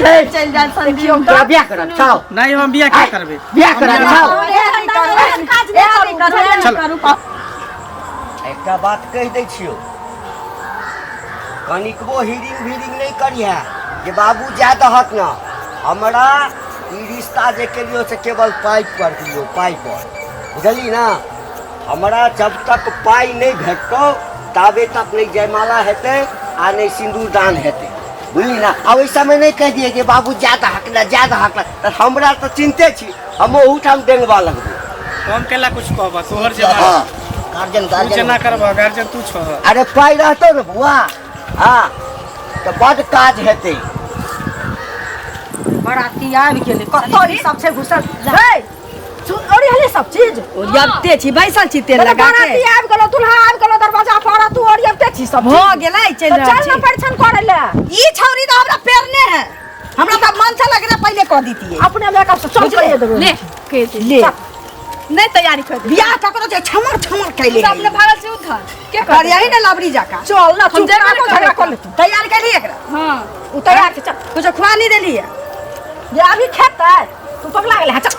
चलि जाए संदीप तोरा बियाह करब छौ नहीं हम बियाह क्या करबे बियाह करब छौ चल। एकटा बात कहि दै छियौ कनिकबो हिरिंग भिरिंग नहि करिहे जे बाबू जाय दहक ने हमरा ई रिश्ता जे केलियौ से केवल पाइ पर केलियौ पाइ पर बुझली ने हमरा जब तक पाइ नहि भेटतौ ताबे तक नहि जयमाला हेतै आ नहि सिन्दूरदान हेतै बुझली ने आ ओहि समय नहि कहि दियै जे बाबू जाय दहक ने जाय दहक ने तऽ हमरा तऽ चिन्ते छी हम ओहूठाम डेंगबा लगबै हम केला कुछ कहबा तोहर जे हँ गार्जियन तू गार्जियन जेना करबा गार्जियन तू छह अरे पाइ रहतौ ने बुआ हँ तऽ बड्ड काज हेतै बराती आबि गेलै कतऽ ई सब छै घुसल हे सुन ओरियले सब चीज ओरियाबते छी बैसल छी तेल लगा के बराती आबि गेलो दुल्हा आबि गेलो दरवाजा पर आ तू ओरियबते छी सब भऽ गेलै चलि तऽ रहल चल ने छी परिछन करै ले ई छौरी तऽ हमरा पेरने है हमरा तऽ मन छल एकरा पहिले कऽ दितियै अपने मेकअप से चल बुझले? करिए देबै ले कह दे ले नहीं तैयारी कर दे बियाह ककरो छै छमर छमर कैले सब अपने भागल छी उधर के कर करियही ने लबरी जाका चल ना हम चुप जेबे ना ने झगड़ा करबै। कर ले तू तैयार कैली एकरा हां उ तैयार छै चल कुछो खुआ नहीं देली है जे अभी खेतै तू पगला गेलै चल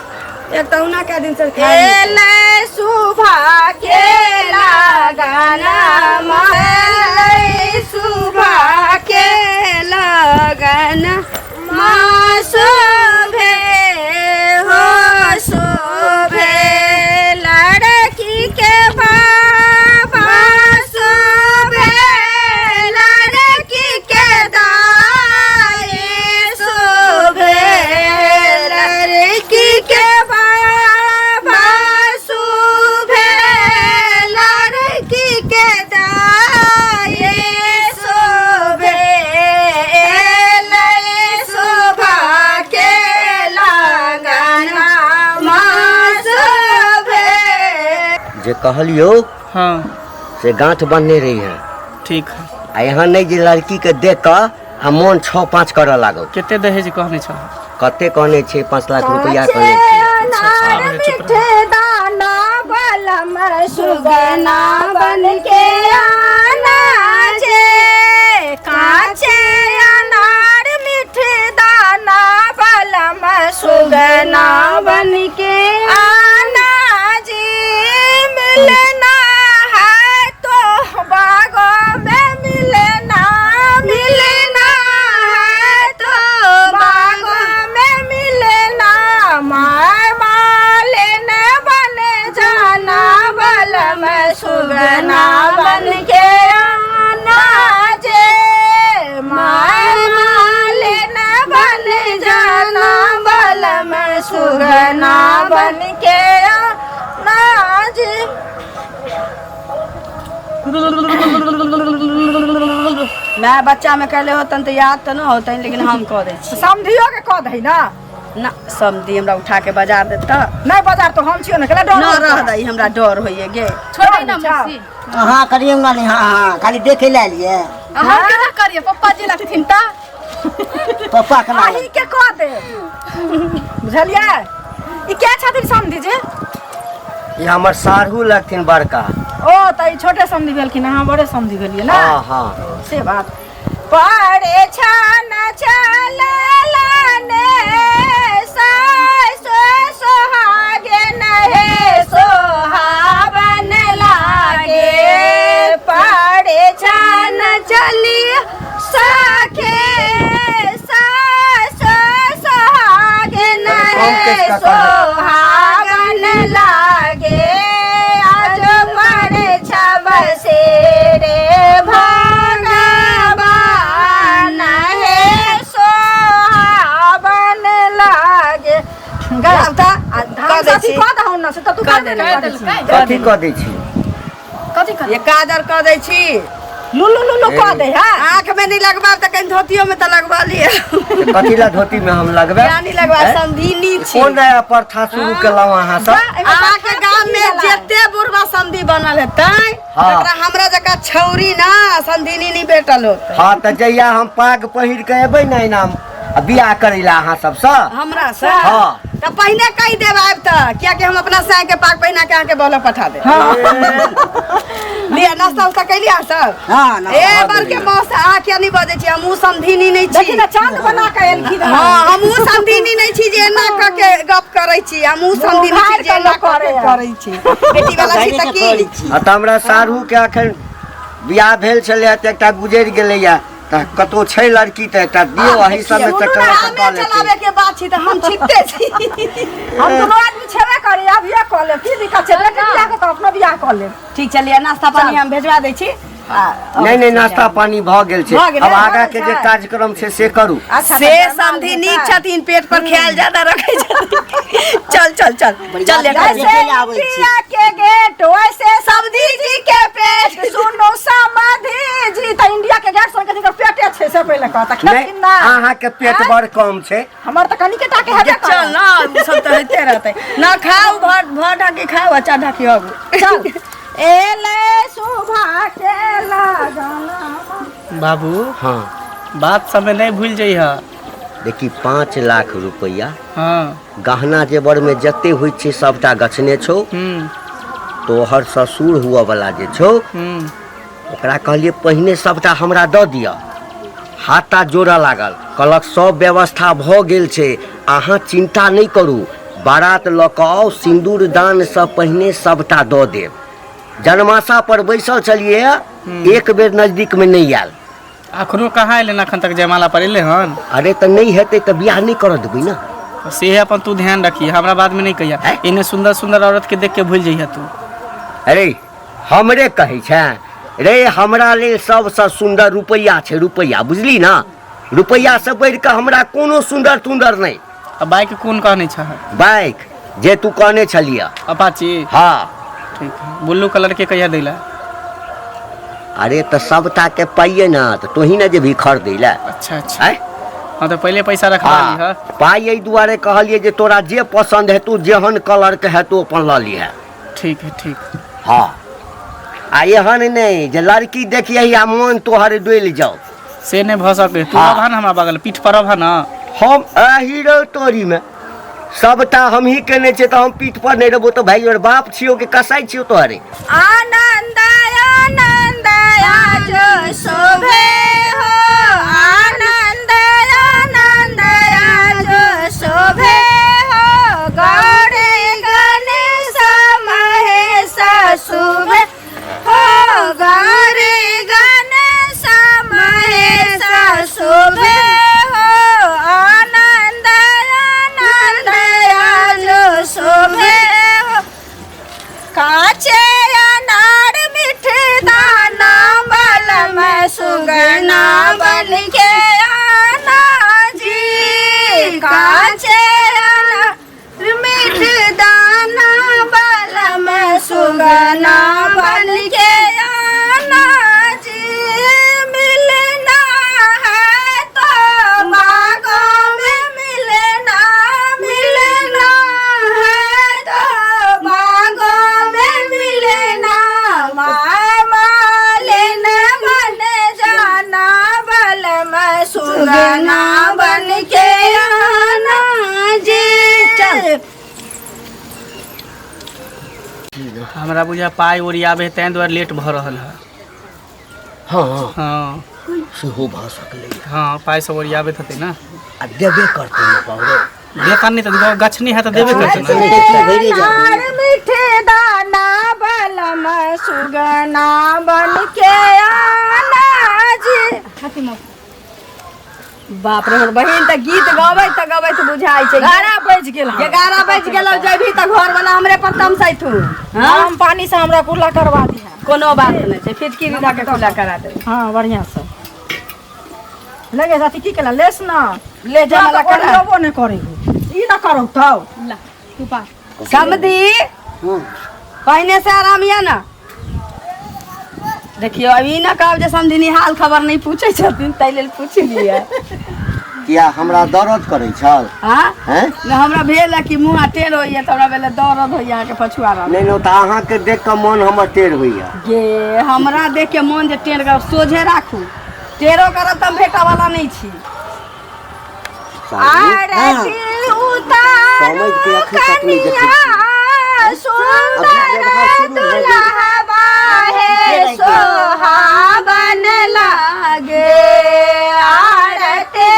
एक तऽ उना कै दिन से खाइ एलै सुभा के लगाना एलै सुभा के लगन माँ शोभे हो शोभे लड़की के बाबा शोभे लड़की के दाई शोभे लड़की के बाबा शोभे लड़की के दाई शोभे एलै शोभा के लगना माँ शोभे जे कहलियौ हाँ से गाँठ बन्हने रही है ठीक है आ यहाँ नहि जे लड़कीके देख कऽ आ मोन छओ पाँच करऽ लागल कते दहेज कहने छह कते कहने छै 5 लाख रुपया कहने छै अनार मीठे दाना बलम सुगना बन के आना जे काचे अनार मीठे दाना बलम सुगना बन के आना जी मिलना है तो बागों में मिलना मिलना है तो बागों में मिलना माय मालिन बन जाना बलम सुगना बन के आना जे माय मालिन बन जाना बलम सुगना बन के आना जे माय बच्चा में कैले होतन तऽ याद तऽ न होतन लेकिन हम कऽ दै छी समधियो के कऽ दही ना ना समधी हमरा उठा के बाजार देता नहीं बाजार तो हम छियो ने केला डर न रह दही हमरा डर होइए गे छोड़ दे ना मौसी अहाँ करियौ ना नहीं हाँ हाँ खाली देखे ले एलियै हम केना करिए पप्पा जी लगथिन त पप्पा केना अहीं के कऽ दे बुझलियै ई के छथिन समधी जी ई हमर साढ़ू लगथिन बड़का ओ तऽ ई छोटे समधी भेलखिन अहाँ बड़े समधी भेलियै ने हाँ हाँ से बात परे छन चललने सासु सोहागे नहे सोहावन लागे परे छन चली सखे सासु सोहागे कम नहे केस का कर दे। सोहागन लागे आज परे छब से रे भगवान हे सोहावन लागे आब तऽ आ धान कऽ दै साथी छी। कऽ दहुन ना से तऽ तू कऽ कर देने। देने कथी कऽ दै छी कथी कर ये काजर कऽ दै छी लुलु लुलु कऽ दे है आँख में नहीं लगवा तऽ कनि धोतियो में तऽ लगवा लिअ तऽ कथी ला धोती में हम लगबै किया नहीं लगवा हैं? समधिनी छी कोन नया प्रथा शुरू केलहुँ अहाँ सब अहाँके गाम में जते बुढ़वा समधी बनल हेतै हाँ। तकरा हमरा जकाँ छौरी ना समधिनी नहीं भेटल होतै हाँ तऽ जहिया हम पाग पहिर के एबै ने एना आ बियाह करै ला अहाँ सबसँ हमरा से हाँ। तऽ पहिने कहि देब आबि तऽ कियाकि हम अपना साय के पाग पहिना के अहाँके बोलो पठा देब लिअ, नाश्ता उस्ता कैलियै अहाँ सब? हाँ, नाश्ता ए भऽ बड़ के गेलै। मौस अहाँ किया नहि बजै छी? हमहूँ समधिनी नहि देखी छी। ने, चाँद बना के एलखिन हँ। हाँ, हमहूँ समधिनी नहि छी जे एना कऽ के गप करै छी। हमहूँ समधिनी छी जे एना कऽ के करै छी। बेटी वाला छी तऽ की? आ तऽ हमरा साढ़ू के अखन बियाह भेल छलै तऽ एकटा गुजरि गेलैया, तऽ कतहु छै लड़की तऽ एकटा दियौ, अही सबमे सुनू चक्कर ने, कऽ हमे लेतै। चलाबै के बात छी तऽ हम छिते छी। हम दुनू आदमी छेबे करी, अभिये कऽ लेब, की दिक्कत छै? बेटी बियाह के तऽ अपनो बियाह कऽ लेब। ठीक, चलिए, नाश्ता पानी हम भेजवा दै छी। नहि नहि, नाश्ता पानी भऽ गेल छै। भऽ गेलै, अब आगा भऽ के गेल जे छै। कार्यक्रम छै से करू। अच्छा, से तऽ जयमाल समधि नीक हेतै। छथिन, पेट पर ख्याल ज्यादा रखै छथिन। चल चल चल चल, ले बढ़िया चल। छै। जैसे आबै छी। इंडिया के गेट वैसे समधि जी के पेट। सुनो समाधि जी, तऽ इंडिया के गेट सुन के जिनकर पेटे छै से पहिले कहता नहि, खेथिन ना। अहाँके पेट बड़ कम छै। हमर तऽ कनिके टा के हेबे चल करत। ना, उ सब तऽ होइते रहतै ना। खाउ, भर भर ढाकी खाउ, अच्छा ढाकी हगू। चल एले शोभा के लगन। बाबू। हाँ। बात समय नहीं भूल जइह। देखी, 5 लाख रुपैआ। हाँ। गहना जेवर में जते होइ छै सबटा गछने छौ। तोहर ससुर हुअ वाला जे छौ, ओकरा कहलियै पहिने सबटा हमरा दऽ दिअ। हाथा जोड़ऽ लागल, कहलक सब व्यवस्था भऽ गेल छै, अहाँ चिन्ता नहि करू, बारात लऽ कऽ आउ, सिन्दूर दानसँ पहिने सबटा दऽ देब। जनमासा पर बैसल छलियै, एक बेर नजदीकमे नहि आयल। अखनो कहाँ एलै? अखन तक जयमाला पर एलै हन? अरे, तऽ नहि हेतै तऽ बियाह नहि करऽ देबै ने। से अपन तू ध्यान रखी, हमरा बाद में नहीं कहिया। इन्ने सुंदर सुंदर औरत के देख के भूल जइहा तू। अरे, हमरे कहै छै रे? हमरा लेल सबसँ सुन्दर रुपैआ छै, रुपैआ, बुझली ना? रुपैआसँ बढ़ि कऽ हमरा कोनो सुन्दर तुन्दर नहि। आ बाइक कोन कहने छह? बाइक जे तू कहने छलियै। अपाची? हाँ। ठीक है, ब्लू कलर के कहिया दैला? अरे, तऽ सबटा के पाइए ना, तऽ तोही ने जेबही खरीदै लए। अच्छा अच्छा। आँय? हाँ, तो पहले पैसा रखवा हाँ लीह। पाइ एहि दुआरे कहलियै जे तोरा जे पसन्द हेतौ, जेहन कलर के हेतौ, अपन लऽ लिहे। ठीक है, ठीक। हाँ, आ एहन नहि जे लड़की देखियै आ मोन तोहर डोलि जाओ। से नहीं भऽ सके तू। हाँ। रहबह ना हमरा बगल, पीठ पर रहबह ना। हम एहि रौ तोरीमे सबटा हमही केने छियै, तऽ हम पीठ पर नहि रहबो तऽ भाई और बाप छियौ कि कसाई छियौ तोहरे? आनंद आनंद आज शोभे हो, आनंद आनंद आज शोभे हो, गौरी गणेश महेश शुभे हो, गौरी गणेश महेश शोभे हो, आनंद आनंद आज शोभे हो, काचे अनार मीठे दाना बलम सुगना बन के आना जी, काचे अनार मीठे दाना बलम सुगना बन के आना जी, मिलना है तो बागों में मिलना, मिलना है तो बागों में मिलना, मालिन बन जाना, बलम सुगना बन के आना जी। चल। हमरा बुझा पाइ ओरियाबे है, ताहि दुआरे लेट भऽ रहल है। हाँ। हाँ। सेहो भऽ सकलै। हाँ, पाइ सब ओरियाबैत हेतै ने। आ देबे करतै ने बाबू? देता नहीं तऽ गछनी है तऽ देबे करतै ने। भरि जाओ। अनार मीठे दाना बलम सुगना बन के आना जी। बाप रे, हमर बहिन तऽ गीत गबैत तऽ गबैत बुझाइ छै 11 बजि गेल हन। 11 बजि गेल, जेबही तऽ घर वाला हमरे पर तमसैथु। हाँ? गरम पानी से हमरा कुल्ला करवा दिहा। कोनो बात नहि छै, फिटकिरी दऽ के कुला करा देबै। हाँ, बढ़िया से लगे अथी की केला लेस ना। ले जा मला करा। लेबो नहि करै हो, ई ना करौ तब। ला तू पा। समधी, पहिने से आराम यऽ ने? देखियौ, अब ई ना कहब जे समधिनी हाल खबर नहि पूछै छथिन, ताहि लेल पूछि लिअ। किया, हमरा दर्द करै छल? हाँ। हैं? ने, हमरा भेल है कि मुँह टेढ़ होइए तऽ हमरा भेल दर्द होइए अहाँके पछुआ रहल। नहि नहि, तऽ अहाँके देख कऽ मन हमर टेढ़ होइया। गे, हमरा देख के मोन जे टेढ़ करब, सोझे राखू। टेढ़ो करब तऽ हम भेटऽ वाला नहि छी। आरती समझ के उतारू अखन तक नहि देखै छी। कनिया अभी सुंदर व्यवहार शुरू भऽ गेल। दुल्हबा हे। हे सोहावन लागे आरती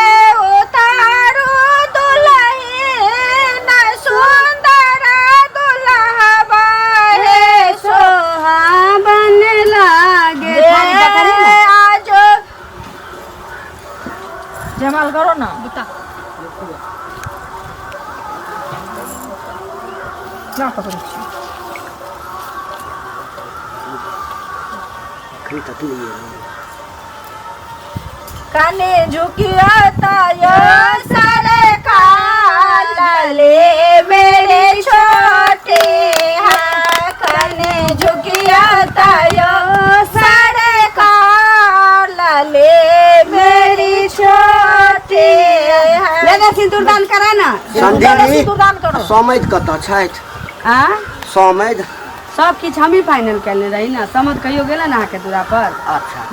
उतारू दुल्हन सुंदर दुल्हबा हे सोहावन लागे आजो जमाल करो ना बुता ना पकड़ै छी एखन तक नहि एलै। कने झुकिया तायो सर ले मेरे छोटे हैं कने झुकिया तायो सर ले मेरी छोटे हैं ले दे सिंदूर दान करा ना संध्या सिंदूरदान करो। समैध कतऽ छथि आ समैध सब किछु हमही फाइनल केने रही ना समझ कहियो गेला ना अहाँके दूरा पर अच्छा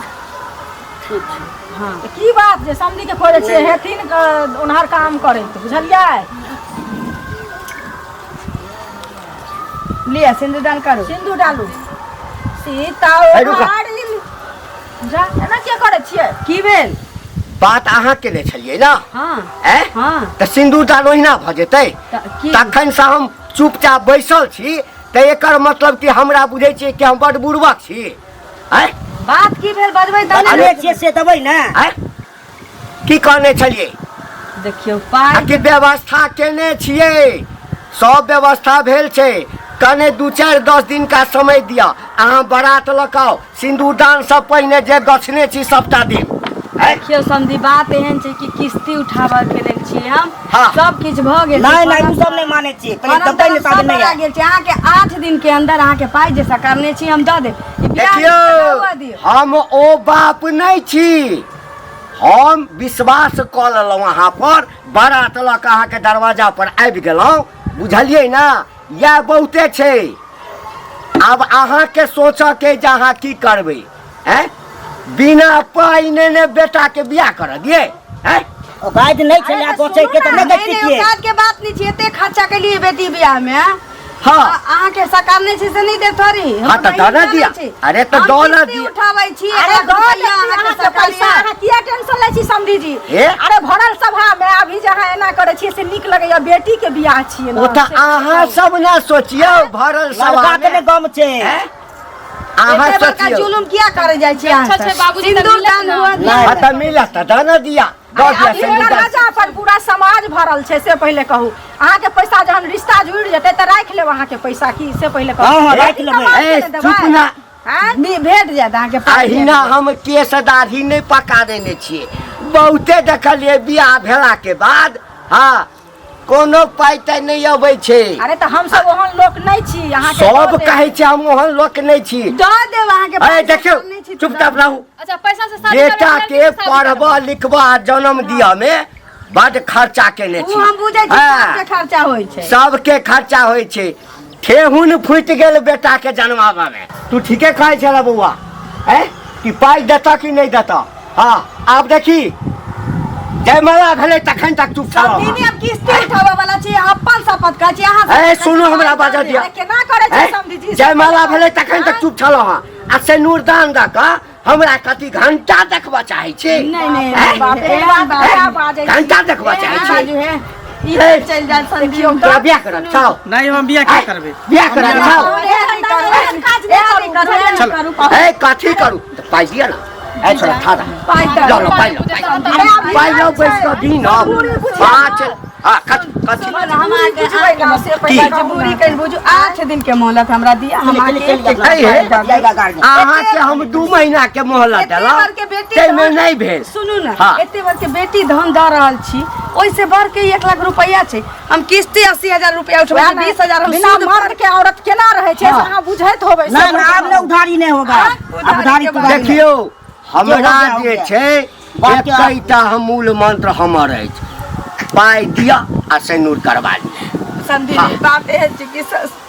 ठीक छै हाँ तऽ की बात जे समधी के खोजै छियै हेथिन ओनहर काम करैत बुझलियै लिअ सिंदूरदान करू सिन्दूर डालू सीता हे, रुका। उखाड़ि जा एना किया करै छियै की भेल बात अहाँ केने छलियै ने हाँ ऐं हाँ तऽ सिन्दूरदान ओहिना भऽ जेतै तऽ की तखनसँ हम चुपचाप बैसल छी तऽ एकर मतलब कि हमरा बुझै छियै कि हम बड्ड बुड़बक छी आँय बात की भेल बजबै तब ने अरे छियै से देबै ने आँय की कहने छलियै देखियौ आ पाइ कि व्यवस्था केने छियै सब व्यवस्था भेल छै कने 2 4 10 दिन का समय दिअ अहाँ बारात लऽ कऽ आउ सिन्दूरदान सब पहिने जे गछने छी सबटा दिन आँय? देखियौ समधी बात एहन छै कि किस्ती उठाबऽ के लेल छियै हम हाँ। सब किछु भऽ गेल छै। नहि नहि ओ सब नहि मानै छियै पहिले फॉर्म देबै ने तॉर्म तब सब नहि भरा आयत। गेल छै अहाँके 8 दिन के अंदर अहाँके पाइ जे सकारने छी हम दऽ देब ई बियाह देखियौ हुआ दियौ हम ओ बाप नहि छी हम विश्वास कऽ लेलहुँ अहाँ पर बारात लऽ कऽ अहाँके दरवाजा पर आबि गेलहुँ बुझलियै ने इएह बहुते छै आब अहाँके सोचऽके जे अहाँ की करबै आँय बिना पाइ नेने बेटाके बियाह करऽ दियै आँय औकात नहि छलै अरे तऽ बचैके तऽ सुनू नहि नहि देखती नहि छियै औकात के बात नहि छै एते खर्चा केलिए बेटी बियाह में आँ? हाँ अहाँके सकार नहि छै से नहि देब थोड़ी हाँ, तऽ दऽ ने दिअ। अरे तऽ दऽ ने दिअ। उठाबै छी अरे एक दऽ रुपैआ देती अहाँके अहाँके सकार पैसा अहाँ किया टेंशन लै छी समधी जी हे? अरे भरल सभा में अभी जे अहाँ एना करै छियै से नीक लगैया बेटी के बियाह छियै ओ ने तऽ अहाँ सब ने सोचियौ भरल लड़का सभा के मे ने गम छै आँय? अहाँ एते बड़का सोचियौ जुलुम किया करे जाइ छी अहाँ अच्छा छै सब? बाबूजी तऽ सिन्दूर मिलत दान ना। हुआ दिअ। नहि। हाँ तऽ मिलत तऽ दऽ ने दिअ दऽ दिअ अभी सिन्दूरदान। दरवाजा पर पूरा समाज भरल छै से पहिले कहू अहाँके पैसा जहन रिश्ता जुड़ि जेतै तऽ राखि लेब अहाँके पैसा की से पहिले कहू हाँ, हाँ, राखि लेबै। कमा के ए, ने देबै। चुप ना आँय? भेट जायत अहाँके पाइ अहिना हम केस दाढ़ी नहि पका देने छियै बहुते देखलियै बियाह भेलाके बाद हँ कोनो पाइ ताइ नहि अबै छै अरे तऽ हमसब ओहन लोक नहि छी अहाँके सब दऽ देब। कहै छै हम ओहन लोक नहि छी दऽ देब अहाँके अरे पाइ देखियौ नहि छी तऽ चुपचाप रहू अच्छा पैसा से शादी बेटा करबै के पढ़बऽ लिखबऽ आ जन्म दिअ मे बड खर्चा केने ओ छी हम बुझै छी हँ। सबके खर्चा होइ छै सबके खर्चा होइ छै ठेहुन फूटि गेल बेटा के जन्माबऽ मे तू ठीके कहै छल बौआ ऐ कि पाइ देतऽ कि नहि देतऽ हँ आब देखी जयमाला भेलै तखन तक चुप छलहुँ समधिनी हम किस्ती उठाबऽ वाला छी अपन शपथ कहै छी अहाँ ए सुनू हमरा बाजऽ दिअ अरे केना करै छै ऐ, समधी जी जयमाला भेलै तखन तक चुप छलहुँ हँ आ सिनूरदान दऽ कऽ हमरा कथी घंटा देखबऽ चाहै छी नहि नहि ऐ, बाप रे बाप ऐ, क्या बाजै छी? घंटा देखबऽ चाहै छी बाजू हे ई ए, चलि जायत संजीव तोरा बियाह करब छौ नहीं हम बियाह क्या करबे बियाह करब छौ एहन काज नहि करू, एहन करू, ए कथी करू तऽ पाइ दिअ ने ए छोड़ा ठाढ़ पाइ तऽ लऽ लो पाइ लो पाइ लो बैस कऽ दी न 5 हाँ कथी कथी हम अहाँके अहाँके मजबूरी कनि बुझू 8 दिन के मोहलत हमरा दिअ हम अहाँके एक एक ऐ हे। पाइ दऽ देब। अहाँके हम 2 महीना के मोहलत एते देलहुँ बड़ के बेटी ताहिमे धन- नहि भेल सुनू ने हाँ। एते बड़ के बेटी धन दऽ रहल छी ओहिसे बढ़ के 1 लाख रुपया छै हम किस्ती 80,000 रुपया उठबै छी 20,000 हम बिना सूद पर- मर्द के औरत केना रहै छै से अहाँ बुझैत होबै से ना ना आब ने उधारी नहीं होगा अब उधारी के तुधारी नहीं। देखियौ हमरा हो गया, हो जे गया। छै बात के आब- एकैटा हम मूल मंत्र हमर अछि पाइ दिअ आ सिनूर करबा लिअ संधि हाँ। बात एहन छै कि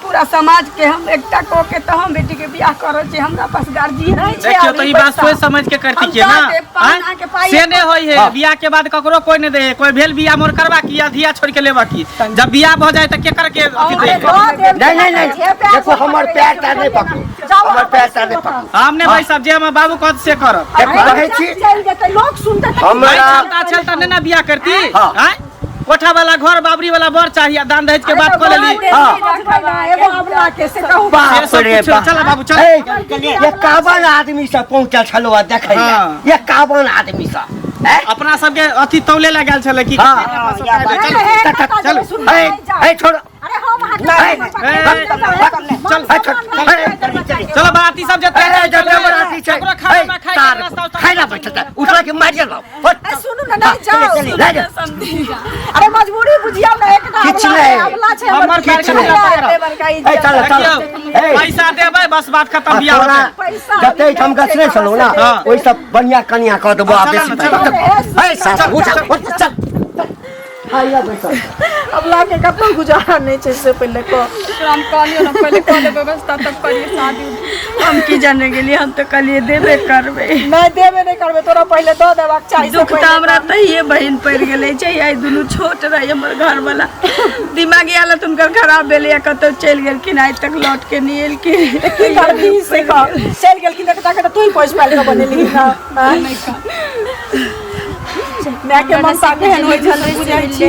पूरा समाज के हम एकटा कऽ के तऽ हम बेटी के बियाह कऽ रहल छी। हमरा पास गार्जियन नहि छै देखियो अभी तो ई बात पैसा। सोच समझ के करती हम के ना दऽ देब, पान आँय? अहाँके पाइ से नहीं होई है। हाँ। बियाह के बाद ककरो कोई नहीं दे है। कोई भेल बियाह मोर करबा की या धिया छोड़ के लेबा की? जब बियाह भऽ जाए तऽ केकर के अथी अरे दे? दऽ देब। नहीं नहीं नहीं, जे पैर देखो से हमर पकड़ै पैर छै, तार नहीं पकड़ू, जाओ हमर अहाँ पैर तार नहीं बैसू। पकड़ू। हमने भाई साहब जे हमर बाबू कहत से करब। देखो अरे कहै छी चलि जेतै, लोक सुनतै तऽ हमरा भाई चलता चलता नहीं ना बियाह करती। हाँ। आँय? कोठा वाला घर बाबरी वाला बर चाहिए, दान दहेज के बात कऽ लेली। हाँ। एगो अबला के से कहू। बाप से सब रे कुछ बाप। चल बाबू, चल। ए, 51 आदमी से पहुंचल छलो आ देखै हाँ। 51 आदमी से हैं? अपना सबके अथी तौले लगायल छलै कि हाँ। कते अपना सब खाइ अरे चल। हे, चल, कतऽ चल। जेबै, सुनू, ए, नहि जाउ। ए, छोड़। अरे हम अहाँके ए, पकड़ै ए, छी, चल, ए, छोड़। ए, चलो बाराती सब जते ए, जते बराती छै, ओकरा खाना ए, ना खाए तार, के रास्ता उस्ता खाइ ला बैठल छै, उठला के मारि देलौ। हट। ए, सुनू ने, नहि जाउ। ले जा। अरे मजबूरी बुझियौ ने, एकटा किछु अबला छै, नहि। अबला छै हमर पैर किछु के नहि। पकड़ब। बड़का ए, चल, चल। देखियौ, ए, पैसा देबै बस बात खत्म आ बियाह तोरा होतै। पैसा जते ठाम गछने छलौ ना, हाँ। ओहि सब बढ़िया कनिया कऽ देबो आ चल बेसी ना, पाइ। चल। ए, साला, उठ, उठ, चल। खाइ ला बैठल। अबला के कतौ गुजारा नहि छै से पहिले कह। हम कहलियो ना पहिले कऽ लेबै व्यवस्था तब करिए शादी उदी। हम की जाने गेलियै, हम तऽ कहलियै देबे करबै। नहि देबे नहि करबै, तोरा पहिले दऽ देबाक चाही से दुख तऽ पहिले। हमरा तहिये बहिन पड़ि गेलै छै। आइ दुनू छोट रहै हमर घरवाला, दिमागी हालत हुनकर खराब भेलैया, कतौ चलि गेलखिन, आइ तक लौट के नहि एलखिन। की करबी से कह। चलि गेलखिन तऽ ताके तू ही पोसि पालि कऽ बनेलही ना? आँय? माय के ममता केहन होइ छै से बुझै छी।